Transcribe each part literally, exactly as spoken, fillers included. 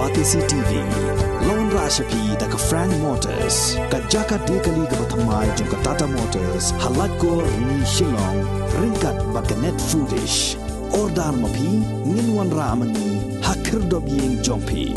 Batesi T V la wanrah sha phi da ka Frank Motors, ka jaka die kali kaba thymmai jong ka Tata Motors, ha Laitkor, Rni, Shillong, ryngkat bad ka Net Foodish. Order ma phi, ngin wanrah ma ngi ha khyrdop ïing jong phi.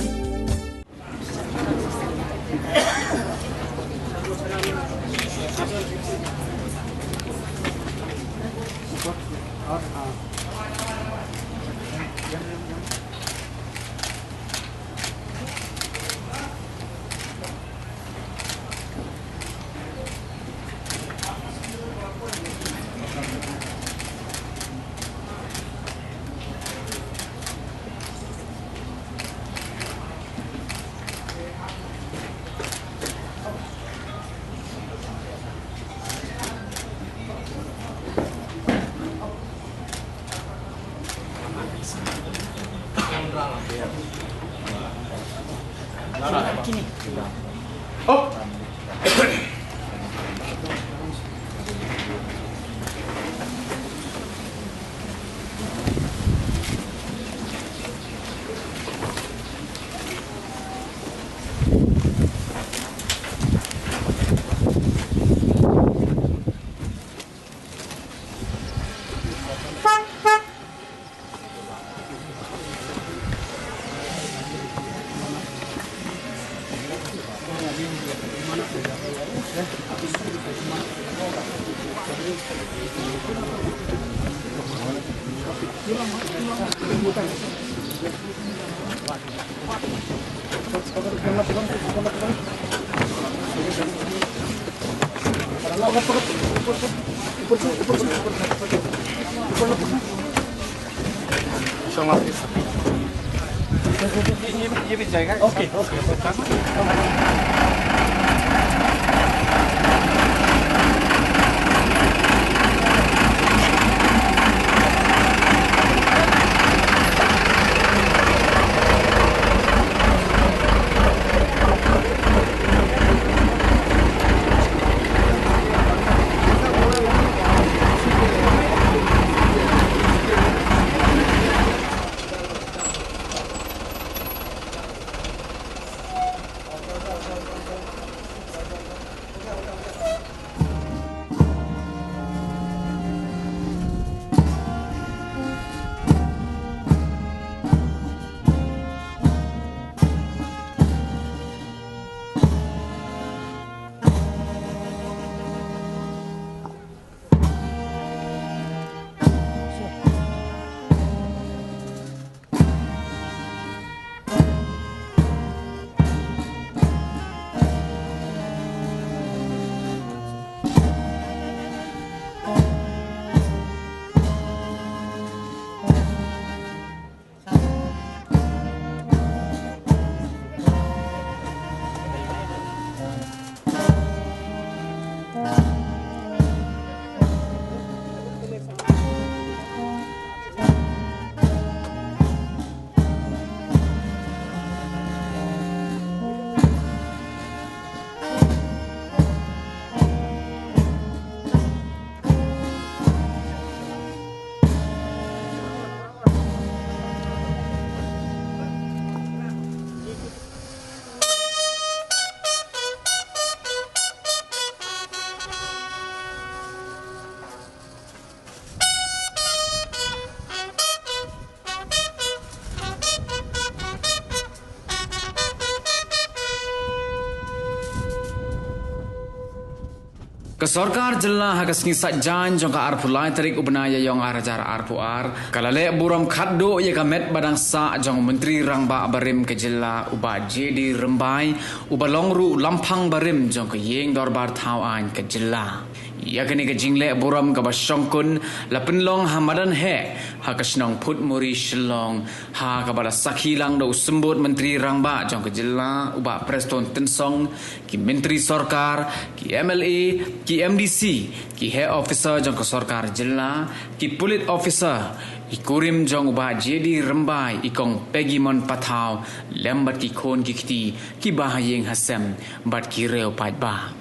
Ka Sorkar Jylla ha ka sngi Saitjaiñ jong ka arphew lai tarik u bnai Ïaïong arhajar arphew ar ka la leh burom khatduh ïa ka met ba dang sah jong u Myntri Rangbah barim ka Jylla u Bah J D Rymbai, uba long ruh u Lamphang barim jong ka Ïing Dorbar Thaw Aiñ ka Jylla. Ïa kane ka jingleh burom kaba shongkun la pynlong ha madan heh ha ka shnong Phutmuri, Shillong, ha kaba la sakhi lang da u Symbud Myntri Rangbah jong ka Jylla u Bah Prestone Tynsong, ki Myntri Sorkar, ki M L A, ki M D C, ki Heh Officer jong ka Sorkar Jylla, ki Pulit Officer, i kurim jong u Bah J D Rymbai, i Kong Peggy Mon Pathaw, lem bad ki khun ki kti, ki bahaïing hasem bad ki riew paidbah.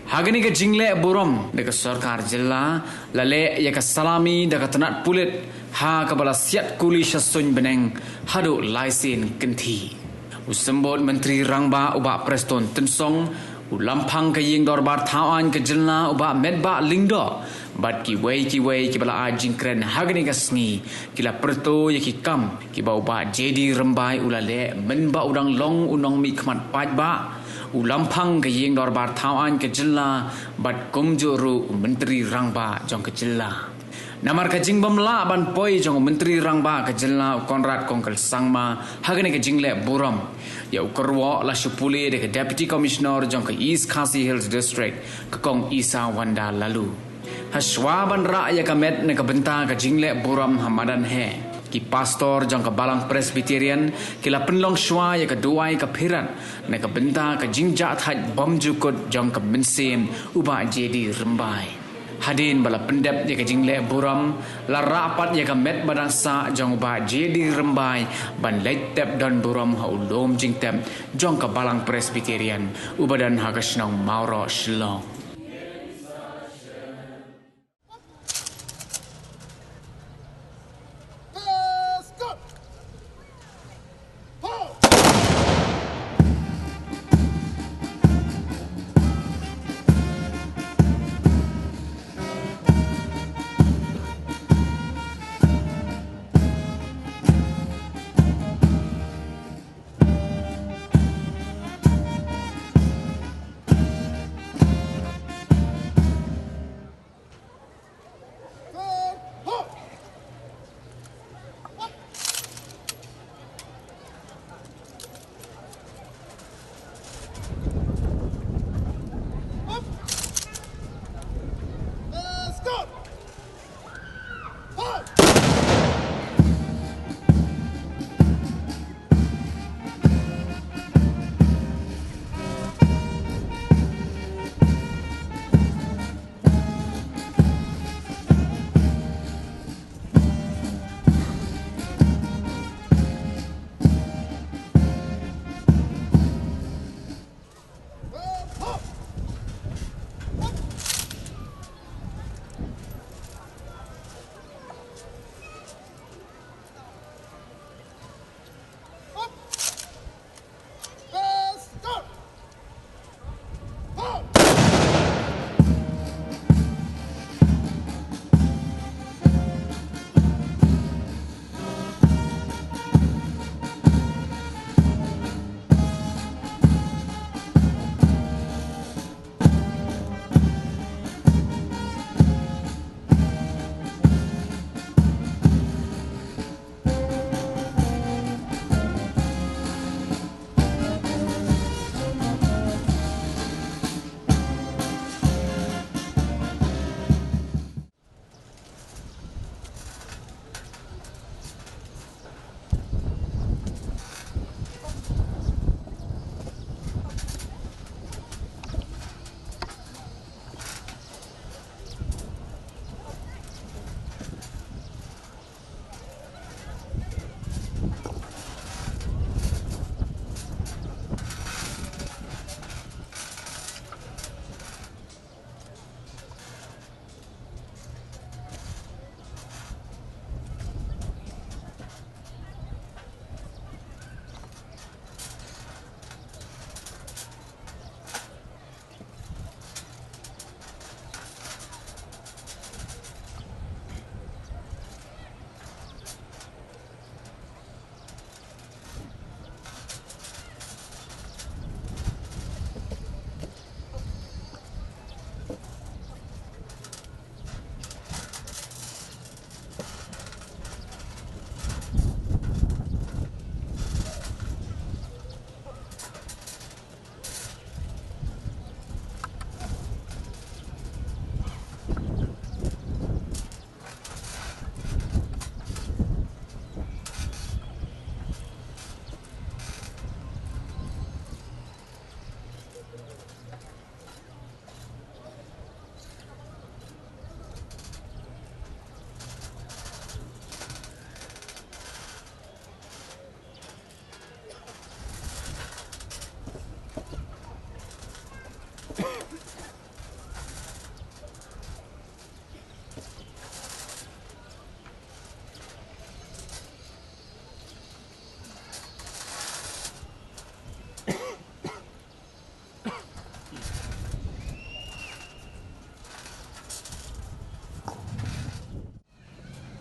Ha kane ka jingleh burom da ka Sorkar Jylla la leh ïa ka salami da ka tnat pulit ha kaba la siat kuli sha suiñ bneng haduh lai sien kynthih. U Symbud Myntri Rangbah u Bah Prestone Tynsong, u Lamphang ka Ïing Dorbar Thaw Aiñ ka Jylla u Bah Metbah Lyngdoh, bad kiwei kiwei kiba la ai jingkren ha kane ka sngi, ki la pyrto ïa ki kam kiba u Bah J D Rymbai u la leh mynba u dang long u nongmihkhmat paidbah, u Lamphang ka Ïing Dorbar Thaw Aiñ ka Jylla, bad kumjuh ruh u Myntri Rangbah jong ka Jylla. Namar ka jingbym lah ban poi jong u Myntri Rangbah ka Jylla u Conrad Kongkal Sangma ha kane ka jingleh burom, ïa u kyrwoh la shu pule da ka Deputy Commissioner jong ka East Khasi Hills District, ka Kong Isawanda Laloo. Hashwa ban rah ïa ka met na ka bynta ka jingleh burom ha madan heh, ki pastor jong ka Balang Presbyterian ki la pynlong shwa ïa ka duwai ka phirat na ka bynta ka jingjahthait bymjukut jong ka mynsiem u Bah J D Rymbai. Hadien ba la pyndep ïa ka jingleh burom, la rah pat ïa ka met ba dang sah jong u Bah J D Rymbai ban leit tep don burom ha u lum jingtep jong ka Balang Presbyterian uba don ha ka shnong Mawroh, Shillong.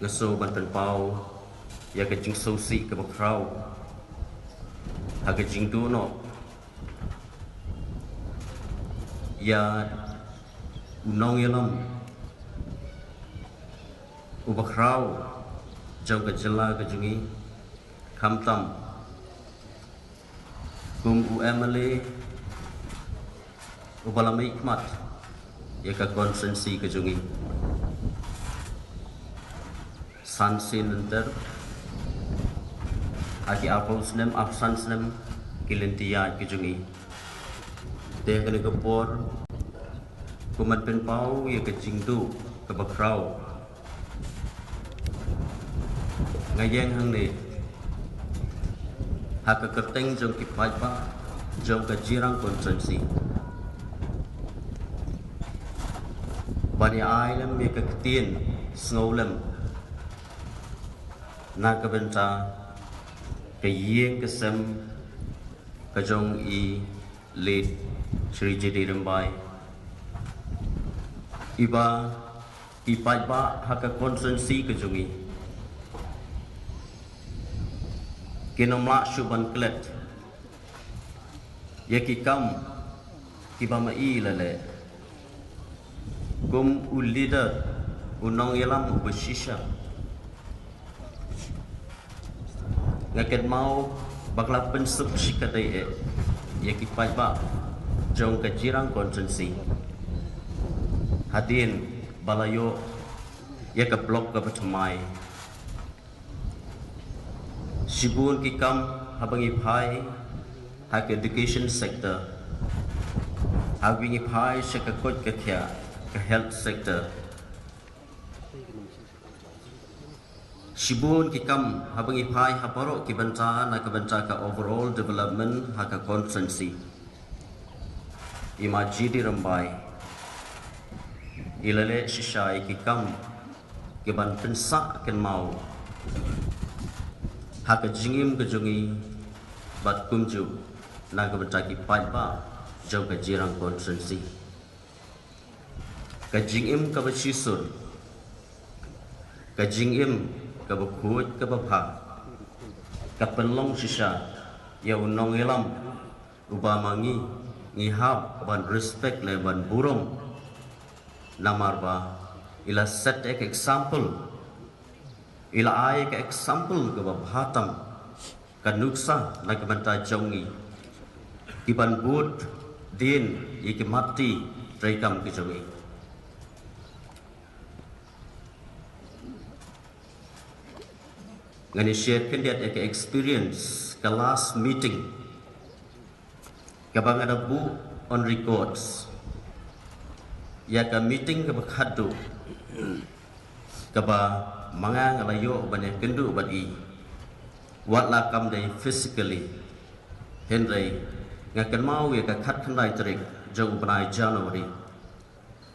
So ban pynpaw ïa ka jingsngewsih kaba khraw ha ka jingduh noh ïa u nongïalam uba khraw jong ka jylla ka jong ngi, khamtam kum u M L A uba la mihkhmat ïa ka constituency ka jong ngi. San sien lynter, ha ki arphew snem, arphew san snem ki lynti ïaid ka jong ngi. Te ha kane ka por, kum ban pynpaw ïa ka jingduh kaba khraw, nga ïeng hangne ha ka kyrteng jong ki paidbah jong ka Jirang constituency ban ïa ai lem ïa ka ktien sngewlem na ka bynta ka ïing ka sem ka jong i late Shri J D Rymbai, iba ki paidbah ha ka constituency ka jong ngi kin ym lah shuh ban klet ïa ki kam kiba ma i la leh. Kum u leader, u nongïalam uba shisha, nga kynmaw ba ka la pynsuk shikatdei eh ïa ki paidbah jong ka Jirang constituency hadien ba la ïoh ïa ka block kaba thymmai. Shibun ki kam haba ngi phai ha ka education sector, haba ngi phai sha ka koit ka khiah, ka health sector, shibun ki kam haba ngi phai ha baroh ki bynta na ka bynta ka overall development ha ka constituency, i ma J D Rymbai i la leh shisha ïa ki kam kiban pynsah kynmaw ha ka jingim ka jong ngi bad kumjuh na ka bynta ki paidbah jong ka Jirang constituency. Ka jingim kaba shisha, ka jingim kaba khuid kaba bha ka pynlong shisha ïa u nongïalam uba ma ngi ngi hap ban respect ne ban burom. Namar ba i la set ek example, i la ai ek example kaba bha tam, ka nuksa na ka bynta jong ngi kiban bud dien ïa ki matti treikam ki jong ngi. Ngan ïa share khyndiat ïa ka experience, ka last meeting kaba nga da buh on records, ïa ka meeting kaba khadduh kaba ma nga nga la ïoh ban ïakynduh bad i, wat la kam dei physically, hynrei nga kynmaw ïa ka khatkhyndai tarik jong u bnai January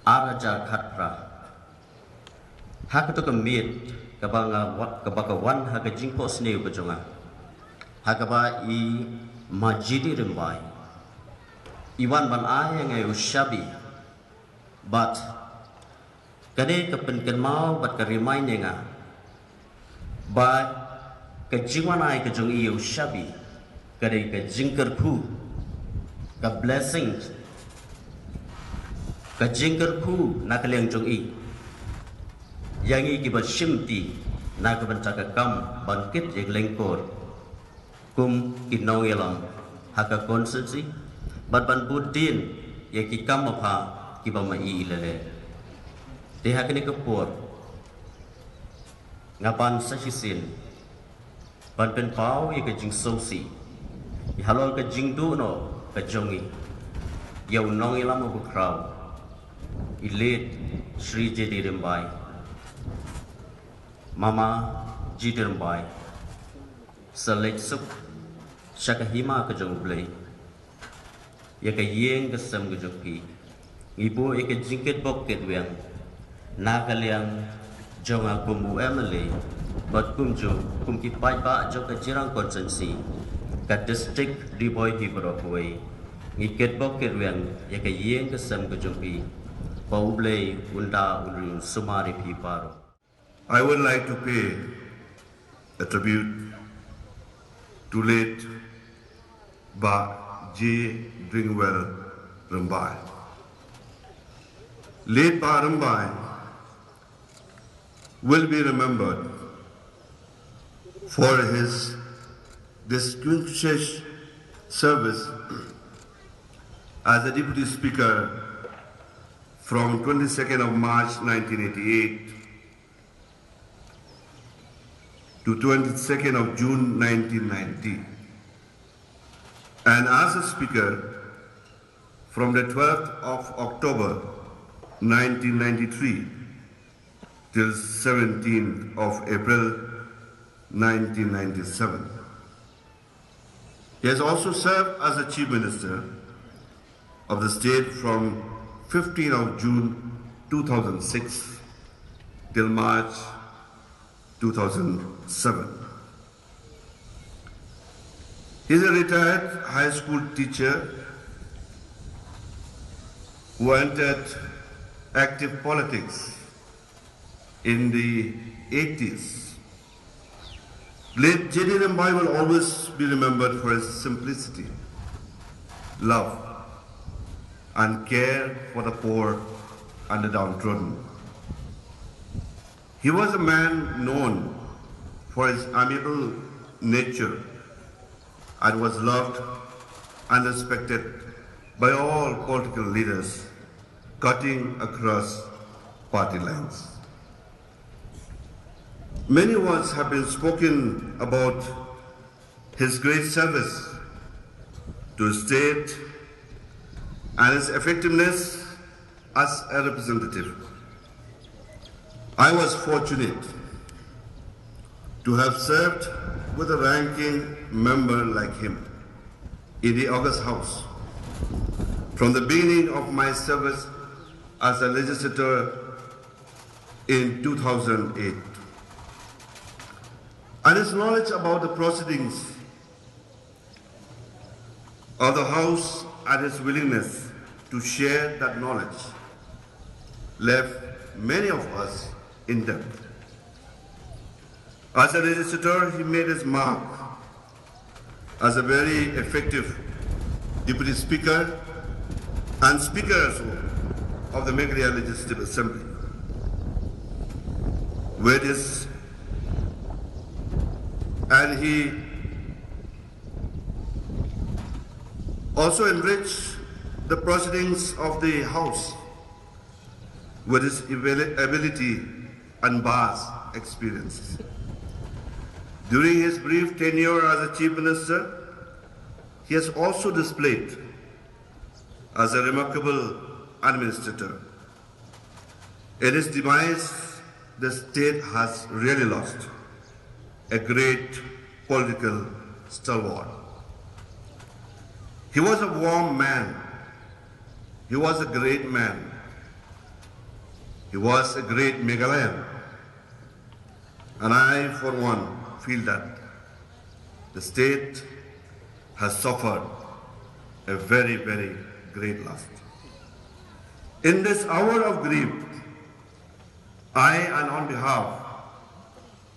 ar hajar khatphra. Ha kato ka miet kaba nga wa-, kaba ka wan ha ka jingphohsniew ka jong nga, ha kaba i ma J D Rymbai i wan ban ai ïa nga u shabi, bad kane ka pynkynmaw bad ka remind ïa nga ba ka jingwan ai ka jong i ïa u shabi ka dei ka jingkyrkhu, ka blessing, ka jingkyrkhu na ka liang jong i ïa ngi kiba shimti na ka bynta ka kam ban kit ïa ka lyngkor kum ki nongïalam ha ka constituency bad ban bud dien ïa ki kam bapha kiba ma i i la leh. Te ha kane ka por nga pan sa shisien ban pynpaw ïa ka jingsngewsih ïa halor ka jingduh noh ka jong i ïa u nongïalam uba khraw, i late Shri J D Rymbai, Mama J D Rymbai, sa leit suk sha ka hima ka jong U Blei. Ïa ka ïing ka sem ka jong phi ngi buh ïa ka jingkitbok kitweng na ka liang jong nga kum u M L A bad kumjuh kum ki paidbah jong ka Jirang constituency, ka district Ri Bhoi hi baroh kawei. Ngi kitbok kitweng ïa ka ïing ka sem ka jong phi, ba U Blei un da un ri un sumar ïa phi baroh. I would like to pay a tribute to late Bah J. Dringwell Rymbai. Late Bah Rymbai will be remembered for his distinguished service as a Deputy Speaker from twenty-second of March nineteen eighty-eight to twenty-second of June nineteen ninety, and as a Speaker from the twelfth of October nineteen ninety-three till seventeenth of April nineteen ninety-seven. He has also served as the Chief Minister of the state from fifteenth of June two thousand six till March two thousand seven. He is a retired high school teacher who entered active politics in the eighties. Late J D Rymbai will always be remembered for his simplicity, love, and care for the poor and the downtrodden. He was a man known for his amiable nature and was loved and respected by all political leaders, cutting across party lines. Many words have been spoken about his great service to the state and his effectiveness as a representative. I was fortunate to have served with a ranking member like him in the August House from the beginning of my service as a legislator in two thousand eight. And his knowledge about the proceedings of the House and his willingness to share that knowledge left many of us in doubt. As a legislator, he made his mark as a very effective Deputy Speaker and Speaker as well of the Meghalaya Legislative Assembly. With his, and he also enriched the proceedings of the House with his abili- ability and vast experience. During his brief tenure as a Chief Minister, he has also displayed as a remarkable administrator. In his demise, the state has really lost a great political stalwart. He was a warm man. He was a great man. He was a great Meghalayan. And I, for one, feel that the state has suffered a very, very great loss. In this hour of grief, I, and on behalf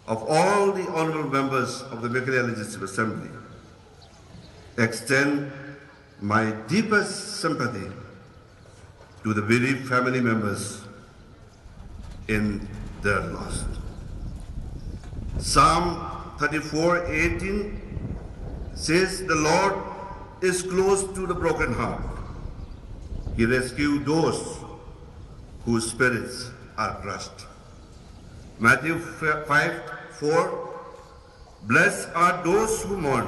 of all the honorable members of the Meghalaya Legislative Assembly, extend my deepest sympathy to the bereaved family members in their loss. Psalm thirty-four eighteen says, "The Lord is close to the broken heart. He rescues those whose spirits are crushed." Matthew five four, "Blessed are those who mourn,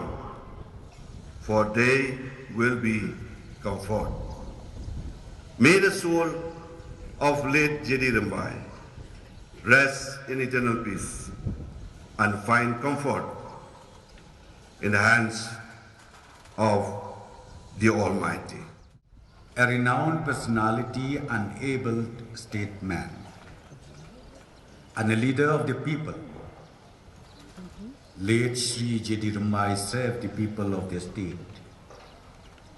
for they will be comforted." May the soul of late J D Rymbai rest in eternal peace and find comfort in the hands of the Almighty. A renowned personality and able statesman, and a leader of the people, late Shri J D Rymbai served the people of the state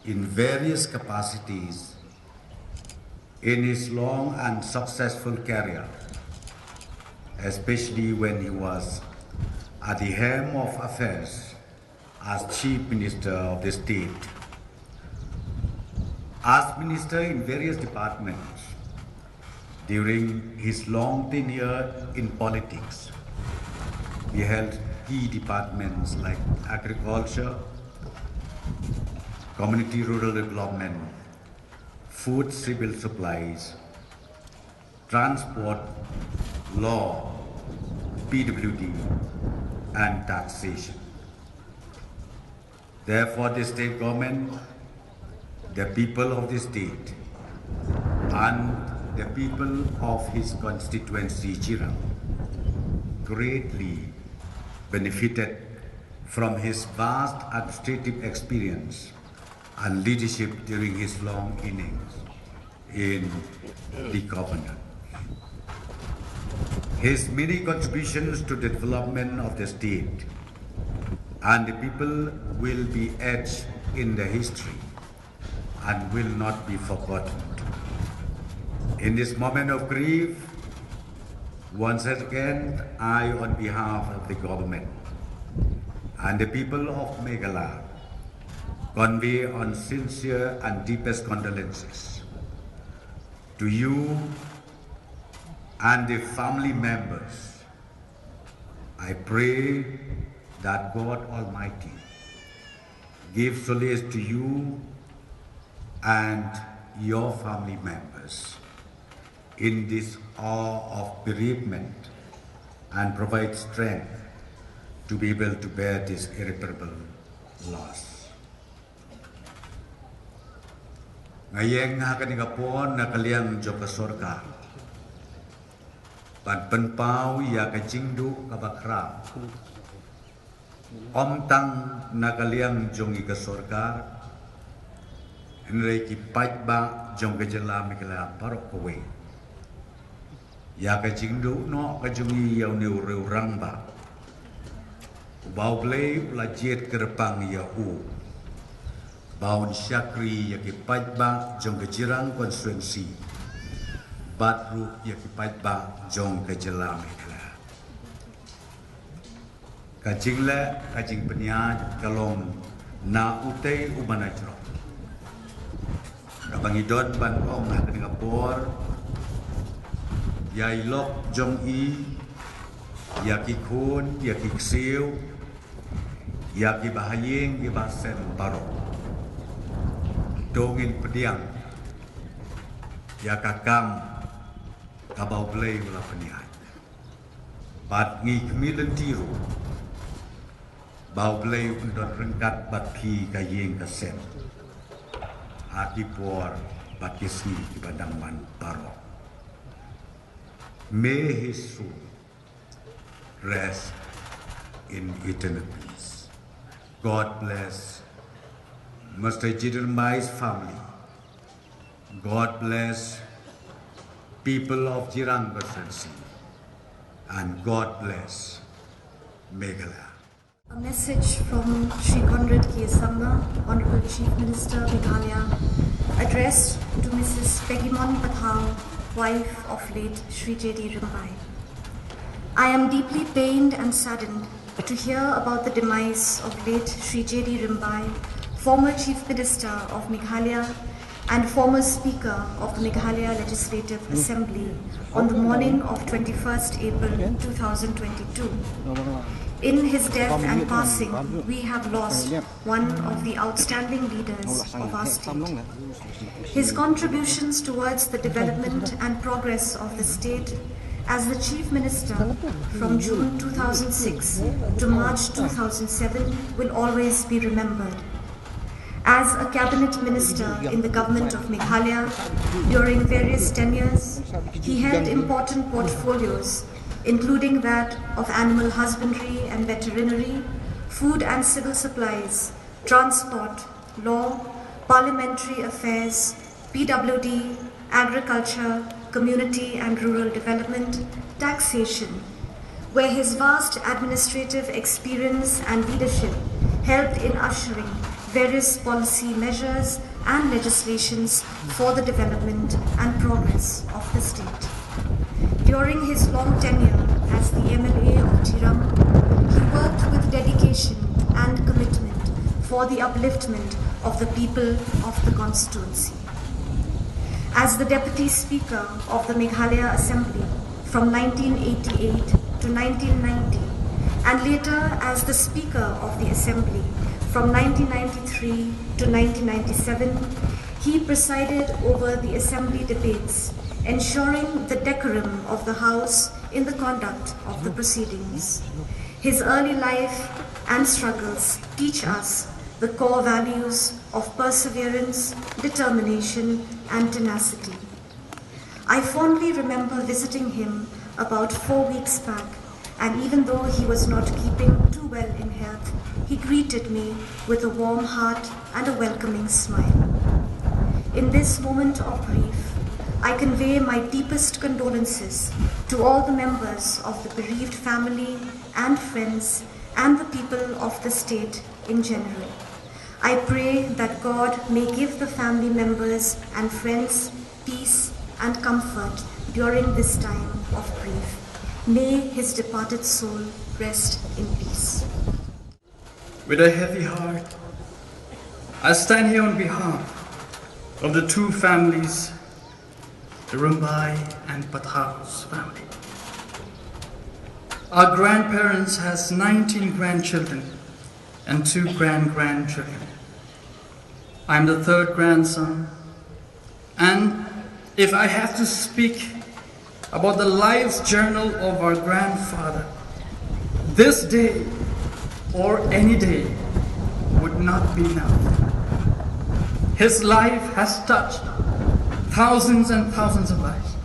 in various capacities in his long and successful career. especially when he was at the helm of affairs as Chief Minister of the state. As minister in various departments, during his long tenure in politics, he held key departments like agriculture, community rural development, food, civil supplies, transport, law, P W D, and taxation. Therefore, the state government, the people of the state, and the people of his constituency, Jirang, greatly benefited from his vast administrative experience and leadership during his long innings in the government. His many contributions to the development of the state and the people will be etched in the history and will not be forgotten. In this moment of grief, once again, I, on behalf of the government and the people of Meghalaya, convey our sincere and deepest condolences to you and the family members. I pray that God Almighty give solace to you and your family members in this hour of bereavement and provide strength to be able to bear this irreparable loss. Nga ïeng ha kane ka por na ka liang jong ka sorkar ban pynpaw ïa ka jingduh kaba khraw, ym tang na ka liang jong i ka sorkar, hynrei ki paidbah jong ka jylla Meghalaya baroh kawei. Ïa ka jingduh noh ka jong i ïa une u riew rangbah uba U Blei u la jied kyrpang ïa u ba un shakri ïa ki paidbah jong ka Jirang constituency bad ruh ïa ki paidbah jong ka jylla Meghalaya. Ka jingleh ka jingpynïaid ka long na utei uba na jrong. Kaba ngi don ban ong ha kane ka por ïa i lok jong i, ïa ki khun, ïa ki ksiew, ïa ki bahaïing, ki bahasem baroh. To ngin pdiang ïa ka kam kaba U Blei u la pynïaid. Bad ngi khmih lynti ruh ba U Blei un don ryngkat bad phi ka ïing ka sem ha ki por bad ki sngi kiba dang wan baroh. May his soul rest in eternal peace. God bless Mister Jidimba's family. God bless people of Jirang constituency. And God bless Meghalaya. A message from Shri Conrad K Sangma, Honorable Chief Minister, Meghalaya, addressed to Missus Pegimon Pathao, wife of late Shri J D Rimbai. I am deeply pained and saddened to hear about the demise of late Shri J D Rimbai, former Chief Minister of Meghalaya and former Speaker of the Meghalaya Legislative Assembly, on the morning of twenty-first April two thousand twenty-two. In his death and passing, we have lost one of the outstanding leaders of our state. His contributions towards the development and progress of the state as the Chief Minister from June two thousand six to March two thousand seven will always be remembered. As a cabinet minister in the government of Meghalaya during various tenures, he held important portfolios including that of animal husbandry and veterinary, food and civil supplies, transport, law, parliamentary affairs, P W D, agriculture, community and rural development, taxation, where his vast administrative experience and leadership helped in ushering various policy measures and legislations for the development and progress of the state. During his long tenure as the M L A of Jirang, he worked with dedication and commitment for the upliftment of the people of the constituency. As the Deputy Speaker of the Meghalaya Assembly from nineteen eighty-eight to nineteen ninety, and later as the Speaker of the Assembly from nineteen ninety-three to nineteen ninety-seven, he presided over the Assembly debates, ensuring the decorum of the House in the conduct of the proceedings. His early life and struggles teach us the core values of perseverance, determination, and tenacity. I fondly remember visiting him about four weeks back, and even though he was not keeping too well in health, he greeted me with a warm heart and a welcoming smile. In this moment of grief, I convey my deepest condolences to all the members of the bereaved family and friends and the people of the state in general. I pray that God may give the family members and friends peace and comfort during this time of grief. May his departed soul rest in peace. With a heavy heart, I stand here on behalf of the two families, the Rumbai and Pathaus family. Our grandparents has nineteen grandchildren and two grand-grandchildren. I'm the third grandson, and if I have to speak about the life's journal of our grandfather, this day or any day would not be enough. His life has touched thousands and thousands of lives,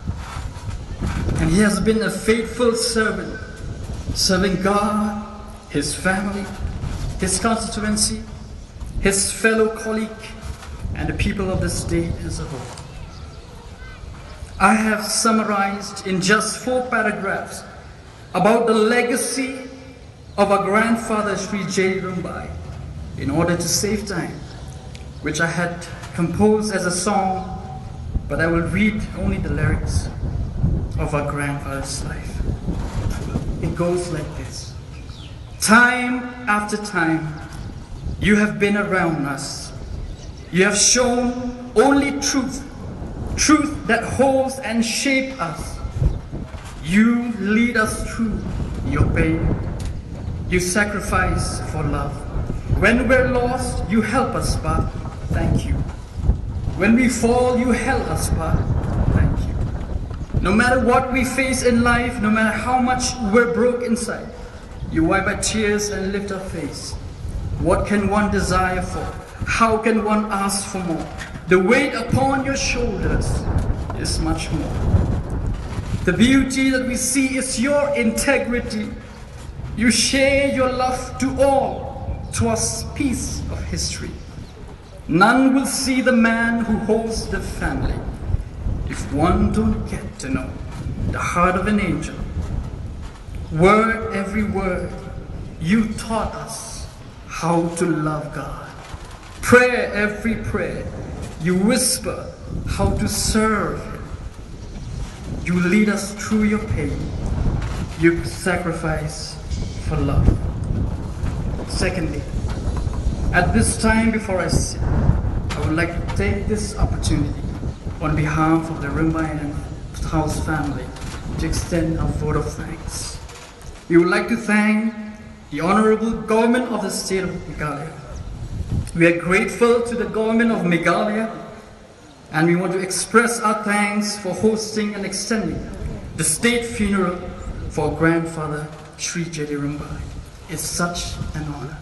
and he has been a faithful servant, serving God, his family, his constituency, his fellow colleague, and the people of the state as a whole. I have summarized in just four paragraphs about the legacy of our grandfather Sri J. Rumbai in order to save time, which I had composed as a song, but I will read only the lyrics of our grandfather's life. It goes like this. Time after time, you have been around us. You have shown only truth, truth that holds and shapes us. You lead us through your pain. You sacrifice for love. When we're lost, you help us, Pa. Thank you. When we fall, you help us, Pa. Thank you. No matter what we face in life, no matter how much we're broke inside, you wipe our tears and lift our face. What can one desire for? How can one ask for more? The weight upon your shoulders is much more. The beauty that we see is your integrity. You share your love to all, to our piece of history. None will see the man who holds the family if one don't get to know the heart of an angel. Word every word you taught us how to love God. Prayer every prayer you whisper how to serve Him. You lead us through your pain. You sacrifice for love. Secondly, at this time before I sit, I would like to take this opportunity on behalf of the Rimbai and House family to extend a vote of thanks. We would like to thank the Honorable Government of the State of Meghalaya. We are grateful to the Government of Meghalaya, and we want to express our thanks for hosting and extending the state funeral for grandfather Sri J D Rimbai. It's such an honor.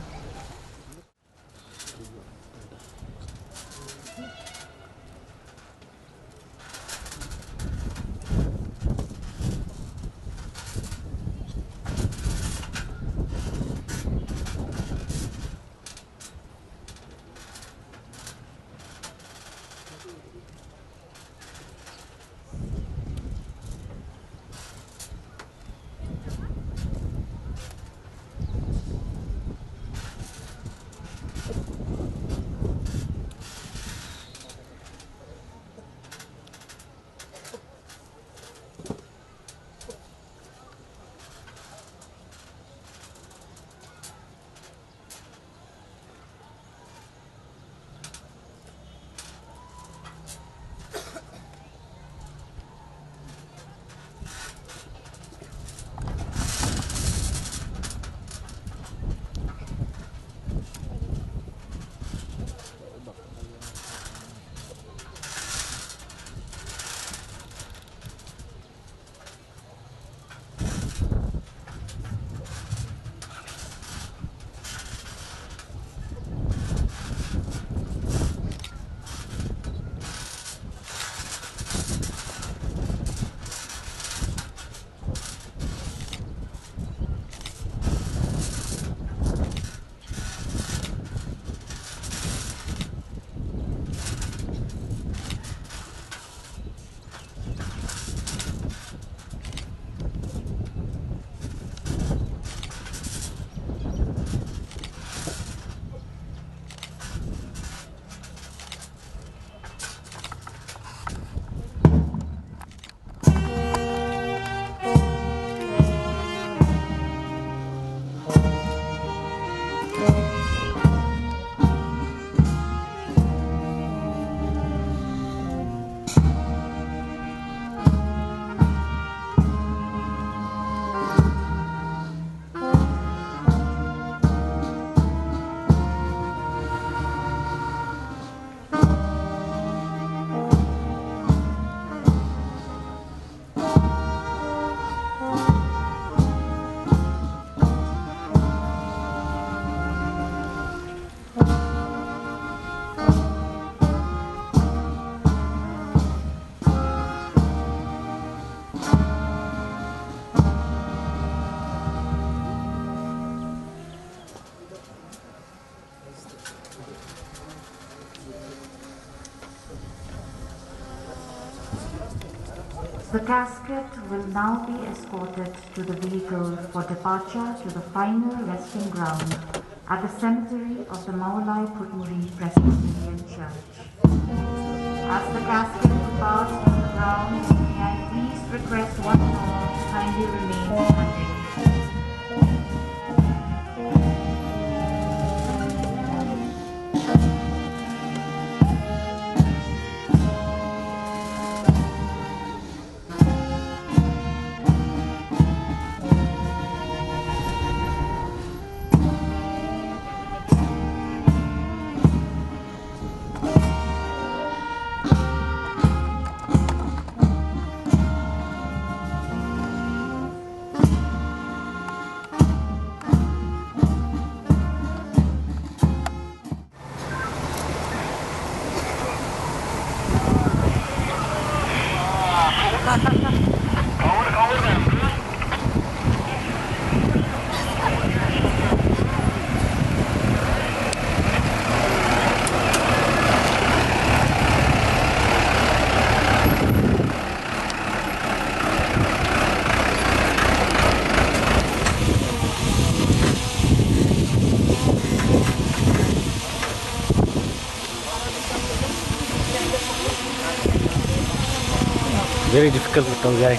The casket will now be escorted to the vehicle for departure to the final resting ground at the cemetery of the Mawlai Phutmuri Presbyterian Church. As the casket departs from the ground, may I please request one and all to kindly remain standing. Very difficult to convey.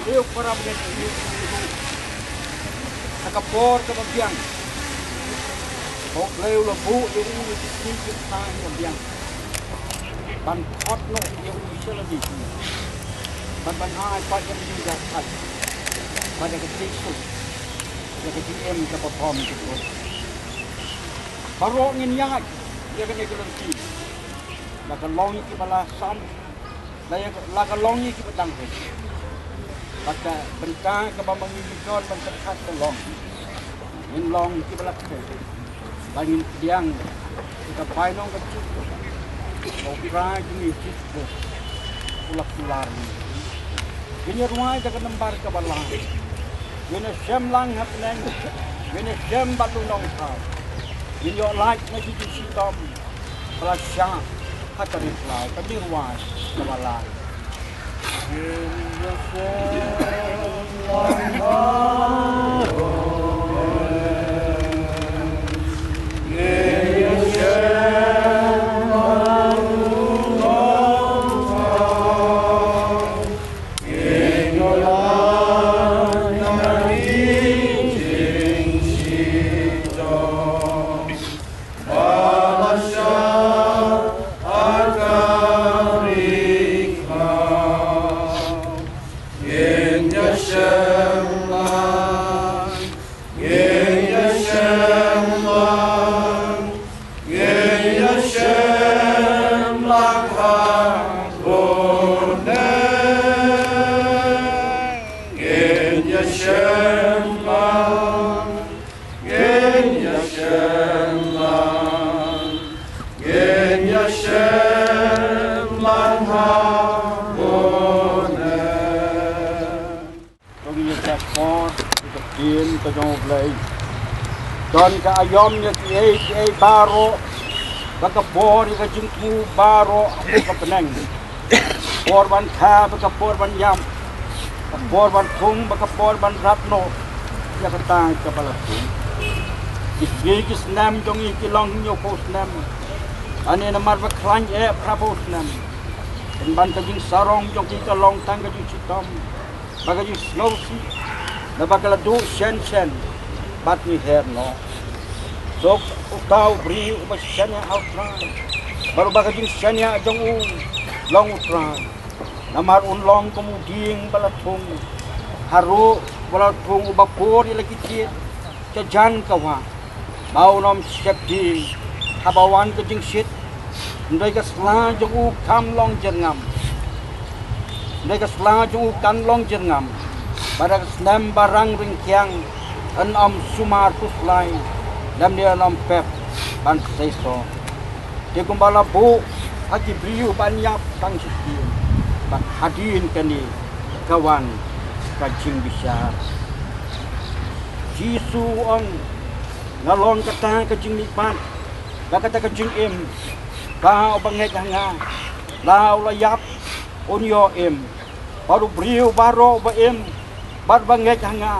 Ïa u para bangeit, ha ka por kaba biang, U Blei u la buh ïa u ïa ki sngi ki bnai kiba biang ban khot noh ïa u sha lade, bad ban ai pat ïa u da ka, bad ïa ka jingkhuslai, ïa ka jingim kaba bymjukut. Baroh ngin ïaid ïa kane ka lynti, la ka long ïa kiba la san, la ïa, la ka long ïa kiba dang rit. Bad ka bynta kaba ma ngi ngi don ban pyrkhat ka long, ngin long kiba la khleh, ba ngin pdiang ïa ka bainong ka jingkhuslai ba U Trai jong ngi Jisu Khrist u la kular ïa ngi. Ngin ïa rwai da ka nambar kaba lai. Ngin ïa shem lang ha bneng, ngin ïa shem bad u Nongthaw. Ngin ïoh lait na ki jingshitom ba la shah ha ka ri khlaw. Kan ïa rwai kaba lai. To ngin ïa trei por ïa ka ktien ka jong U Blei. Don ka aïom ïa kiei kiei baroh, ba ka bor ïa ka jingthmu baroh ha ka bneng. Por ban kha bad ka por ban ïap, ka por ban thung bad ka por ban rat noh ïa kata kaba la thung. Ki sngi ki snem jong ngi ki long hynñiewphew snem. Lane namar ba khlaiñ eh phraphew snem. Pynban ka jingsarong jong ki ka long tang ka jingshitom bad ka jingsngewsih, naba ka la duh shen shen bad ngi her noh. Suk uta u briew uba shaniah ha u Trai, bad uba ka jingshaniah jong u long u Trai. Namar un long kum u dieng ba la thung, haduh ba la thung uba pur ïa la ki thied sha jan ka wah, ba un ym sheptieng haba wan ka jingshit. Hynrei ka sla jong u kan long jyrngam. Hynrei ka sla jong u kan long jyrngam, bad da ka snem ba rang ryngkiang yn ym sumar khuslai, lymne yn ym pep ban seisoh. Te kumba la buh ha ki briew ban ïap tang shisien, bad hadien kane ka wan ka jingbishar. Jisu u ong, nga long kata ka jingmihpat bad kata ka jingim. Uta uba ngeit ha nga, la u la ïap, un ïoh im. Bad u briew baroh uba im bad ba ngeit ha nga,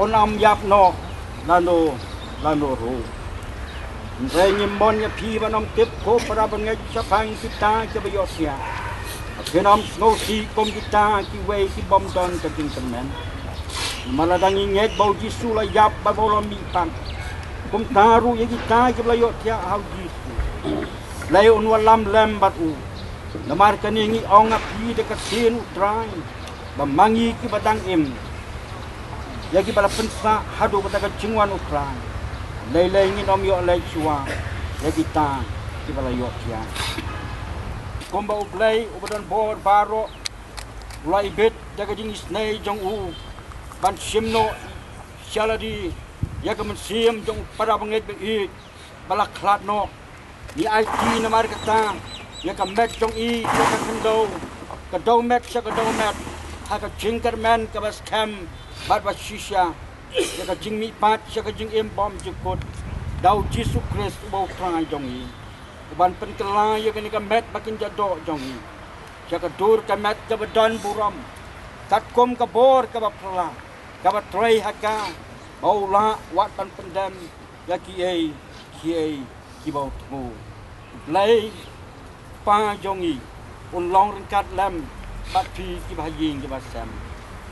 un ym ïap noh lano lano ruh. Hynrei ngi mon ïa phi ban ym tip ko para bangeit shaphang kita kiba ïohthiah, ba phin ym sngewsih kum kita kiwei ki bym don ka jingkyrmen. Namar lada ngi ngeit ba u Jisu u la ïap bad ba u la mihpat, kumta ruh ïa kita kiba la ïohthiah ha u Jisu, Blei un wallam lem bad u. Namar kane ngi ong ha phi da ka ktien u Trai, ba ma ngi kiba dang im, ïa kiba la pynsah haduh kata ka jingwan u Trai, lei lei ngin ym ïoh leit shuwa ïa kita kiba la ïohthiah. Kumba U Blei uba don bor baroh u la ibit da ka jingisynei jong u ban shim noh sha lade ïa ka mynsiem jong u para bangeit ba ïeit ba la khlad noh. Ngi aiti namar kata ïa ka met jong i sha ka khyndew, ka dewmet sha ka dewmet, ha ka jingkyrmen kaba skhem bad ba shisha, ïa ka jingmihpat sha ka jingim bymjukut da u Jisu Khrist uba u Trai jong ngi, uban pynkylla ïa kane ka met ba kynja doh jong ngi sha ka dur ka met kaba don burom, katkum ka bor kaba phylla kaba trei ha ka, ba u lah wat ban pyndem ïa kiei kiei kiba u thmu. U Blei Kpa jong ngi un long ryngkat lem bad phi kiba ha ïing kiba sem.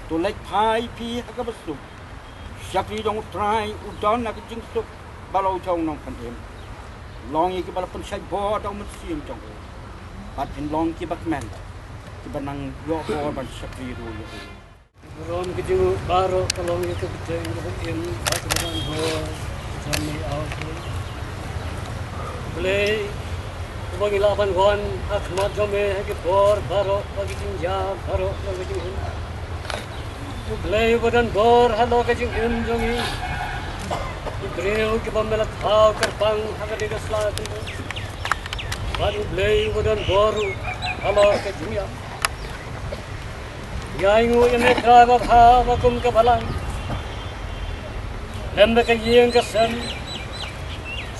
To leit phai phi ha kaba suk. Shakri jong u Trai u don ha ka jingsuk ba la u jong nongpynim. Long ïa kiba la pynshait bor da u Mynsiem jong u, bad phin long kiba kmen, kiba nang ïoh bor ban shakri ruh ïa u. Burom ka jong u baroh ka long ïa ka kyrteng kaba im bad kaba don bor. Jong ngi, A Blei, Blei uba ngi lah ban wan ha khmat jong me ha ki por baroh, ha ki jingïap baroh, ha ki jingim. U Blei uba don bor halor ka jingim jong ngi. U briew kiba me la thaw kyrpang ha kane ka sla ka bad U Blei uba don bor ruh halor ka jingïap. Ngi ainguh ïa me Trai babha ba kum ka balang lem bad ka ïing ka sem,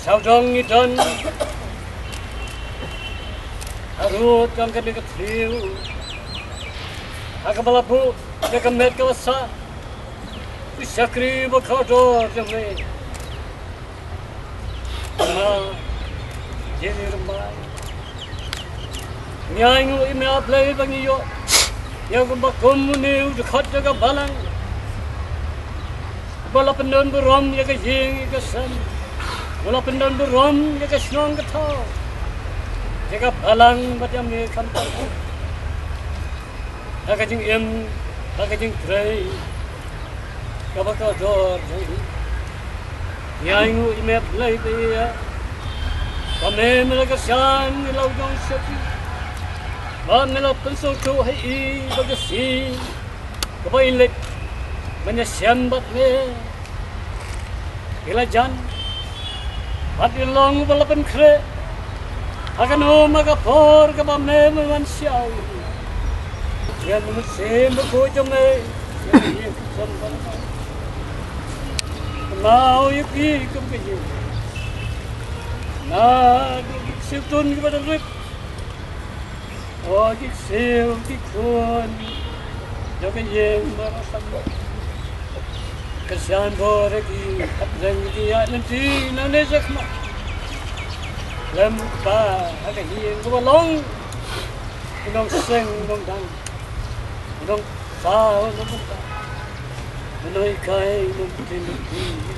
sawdong ngi don harud jong kane ka thliew, ha kaba la buh ïa ka met kaba sah u shakri ba kordor jong me. Nga, Jeremiah, ngi ainguh ïa me A Blei ba ngi ïoh ïa kumba kum une u dkhot jong ka balang, ba la pyndon burom ïa ka ïing ïa ka sem, ba la pyndon burom ïa ka shnong ka thaw, ïa ka balang bad ïa me khamtam. Ha ka jingim, ha ka jingtrei kaba kordor jong ngi, ngi ainguh ïa me Blei ba ïeit, ba me me la kyrshan ïa la u jong shakri, ba me la pynsngewthuh ha i ba ka sngi kaba i leit ban ïashem bad me. I la jan bad i long ba la pynkhreh ha kano ma ka por kaba me me wan shaw. Ïa me Mynsiem Bakhuid jong me, ïa me ïing ka jong me. Mao ïa phi kum ka ïing. Na ki siew tun kiba dang rip. O ki siew ki khun jong ka ïing marasam. Ka sian bor ki hap reng ki ïa lynti nangne sha khmat. Lem kpa ha ka ïing kaba long. U nong seng u nong dang. U nong saw u nong bynta. U nong hikai u nong pynthei u nong pynthei.